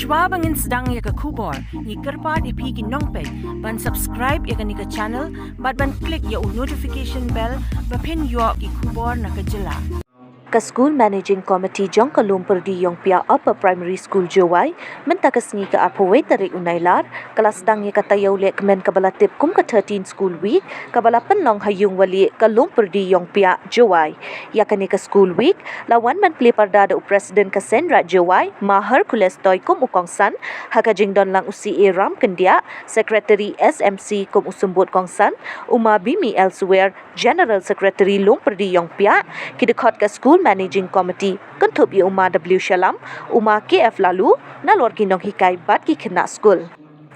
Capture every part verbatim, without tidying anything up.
Shuwa ba ngin sdang ïa ka khubor, ngi kyrpad ïa phi ki nongpeit ban subscribe ïa kane ka channel bad ban click ïa u notification bell ba phin ïoh ki khubor na ka jylla. Ka School Managing Committee jong ka Loompyrdi Ïongpiah Upper Primary School Jowai, mynta ka sngi ka arphew wei tarik u Nailar, ka la sdang ïa ka taïew lehkmen kaba la tip kum ka thirteen School Week, kaba la pynlong ha Ïungwalieh ka Loompyrdi Ïongpiah Jowai. Ïa kane ka School Week la wan ban plie parda da u President ka Seiñraij Jowai, Ma Hercules Toi kum u kongsan, ha ka jingdon lang u C A Ram Kyndiah, Secretary S M C kum u symbud kongsan, u Ma Bimi Elsewhere, General Secretary Loompyrdi Ïongpiah, ki dkhot ka School Managing Committee, kynthup ïa u Ma W Shallam, u Ma K F Laloo, nalor ki nonghikai bad ki khynnah skul.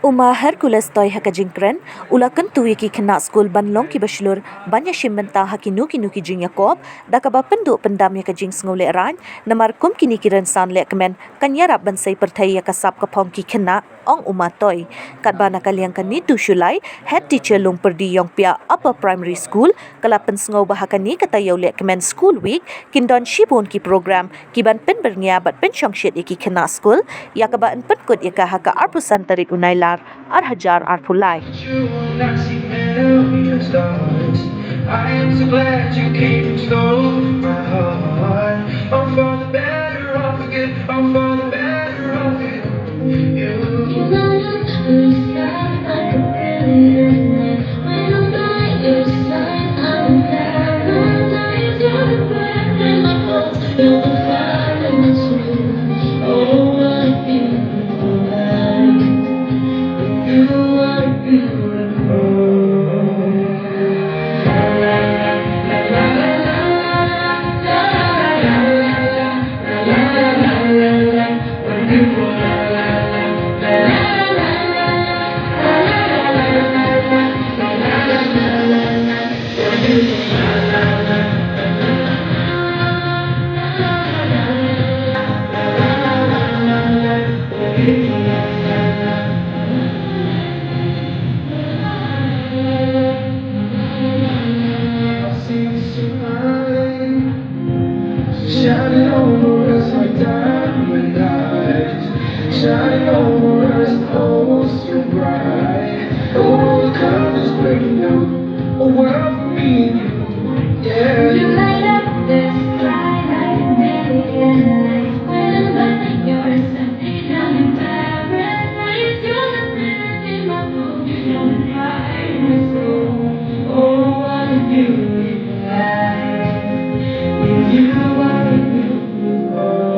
U Ma Hercules Toi ha ka jingkren, u la kyntu ïa ki khynnah skul ban long kiba shlur, ban ïashim bynta ha kino kino ki jingïakob, da kaba pynduh pyndam ïa ka jingsngewlehraiñ, namar kum kine ki rynsan lehkmen, kan ïarap ban sei pyrthei ïa ka sap ka phong ki khynnah, ong u Ma Toi. Katba na ka liang ka Nitu Shullai, Head Teacher Loompyrdi Ïongpiah Upper Primary School, ka la pynsngew ba ha kane ka taïew lehkmen School Week, kin don shibun ki program, kiban pynbyrngia bad pynshongshit ïa ki khynnah skul, ïa kaba yn pynkut ïa ka ha ka arphew san tarik u Nailar, ar hajar arphew lai. I am so glad you came and stole my heart. I'm for the better of it, I'm for the better of it. You light up the sky like a brilliant light. When I'm by your side, I'm in paradise. You're the breath in my bones, you're the fire in my soul. Oh, what a beautiful life. You are beautiful. Shining over us like diamond eyes. Shining over us, oh, so bright. The world comes breaking down. A world for me and you. Yeah. You light up the sky like a million lights. When I'm by your side, I'm in paradise. You're the breath in my bones, you're the fire in my soul. Oh, what a beautiful life. With you, what a beautiful life.